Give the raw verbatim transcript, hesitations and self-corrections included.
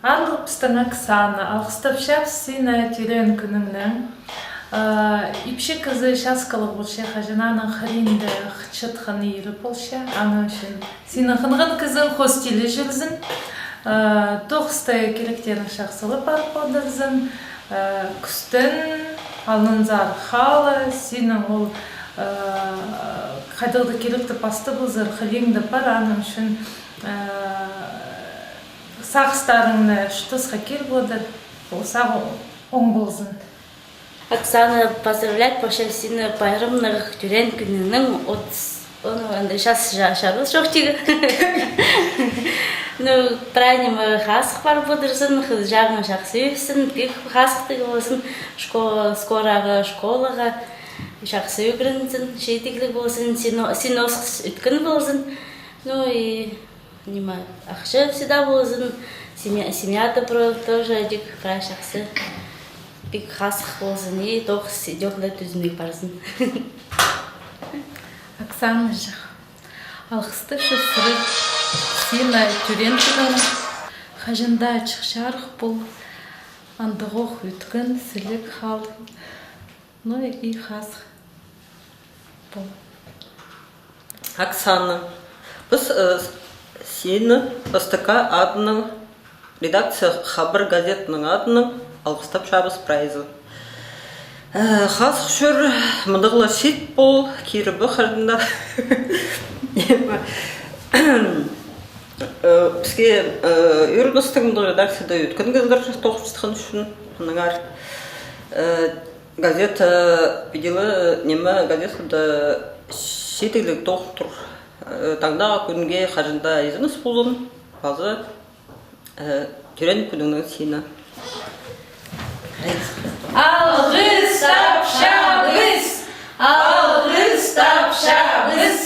Аарлығ пістің Оксана, алғыстапчабыс сині тӧреен кӱніңнең. Э, ипчі кізі часкалығ полча, хаҷан аның хыринда чатхан иирі полча, аның ӱчӱн синің хынған кізің хостелі чӧрзін. Э, тоғысты киректерің чахсы ла парып одырзын. Э, кӱстең алнынзар хал, синің ол, э, хайдағ-да киректі пастап алзар, хыринда пар, аның ӱчӱн, э, сағыстарыңны чуртасха киліп одыр, ол сағың оң ползын. Оксана, поздравлять полчам сині пайрамнығ тӧреен кӱніңнең. От, ону анда час ча-, чарыс чох тигі. Ну, прай ниме хазых парып одырзын, хызыҷағың чахсы ӧссін, пик хазыхтығ ползын, шко-, скорағы школаға чахсы ӱгрензін, чидігліг ползын, син о-, син осхас ӧткін ползын. Ну и ниме, ахча всегда ползын, семья, семьяда про-, тоже ідӧк прай чахсы. Пик хазых ползын и тоғыс идӧк ла тӱзімніг парзын. Оксанаҷах, алғыстапчам сірер, сині тӧреен кӱніңнең. Хаҷан даа чых-чарых пол, андағох ӧткін, сіліг хал. Ну и хазых пол. Оксана, піс, э, сині Х С Т К адынаң, редакция «Хабар» газетаның адынаң алғыстапчабыс прайзы. Э, хазых чӧр, мындағ ла чиит пол, кирі пу хыринда. Э, піске, э, ӧріністіг мындағ редакцияда ӧткін кізілер тоғынчатхан ӱчӱн, аннаңар, э, газета, э, піди ла, э, ниме, газетада чидігліг тоғын тур. Э, таңдағы кӱнге хаҷан даа изеніс ползын, паза, э, тӧреен кӱніңнең сині. Алғыстапчабыс! Алғыстапчабыс!